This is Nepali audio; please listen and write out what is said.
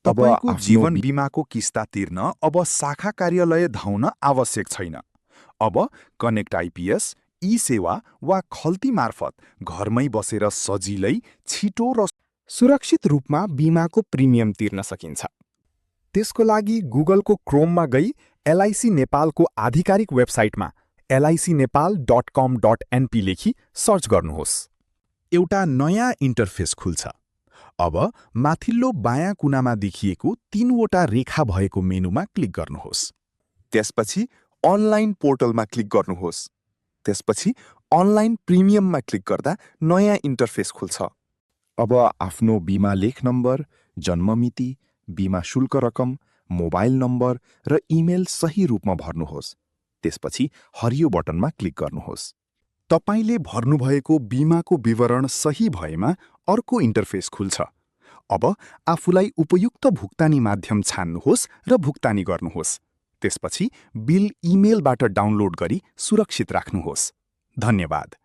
तपाईको आफ्नो जीवन बिमाको किस्ता तिर्न अब शाखा कार्यालय धाउन आवश्यक छैन। अब कनेक्ट आइपीएस, ई-सेवा वा खल्ती मार्फत घरमै बसेर सजिलै, छिटो र सुरक्षित रूपमा बिमाको प्रिमियम तिर्न सकिन्छ। त्यसको लागि गुगलको क्रोममा गई एलआईसी नेपालको आधिकारिक वेबसाइटमा licnepal.com.np लेखी सर्च गर्नुहोस्। एउटा नयाँ इन्टरफेस खुल्छ। अब माथिल्लो बायाँ कुनामा देखिएको 3वटा रेखा भएको मेनुमा क्लिक गर्नुहोस्। त्यसपछि अनलाइन पोर्टलमा क्लिक गर्नुहोस्। त्यसपछि अनलाइन प्रिमियममा क्लिक गर्दा नयाँ इन्टरफेस खुल्छ। अब आफ्नो बिमा लेख नम्बर, जन्ममिति, बिमा शुल्क रकम, मोबाइल नम्बर र इमेल सही रूपमा भर्नुहोस्। त्यसपछि हरियो बटनमा क्लिक गर्नुहोस्। तपाईले भर्नुभएको बिमाको विवरण सही भएमा अर्को इन्टरफेस खुल्छ। अब आफूलाई उपयुक्त भुक्तानी माध्यम छान्नुहोस् र भुक्तानी गर्नुहोस्। त्यसपछि बिल इमेलबाट डाउनलोड गरी सुरक्षित राख्नुहोस्। धन्यवाद।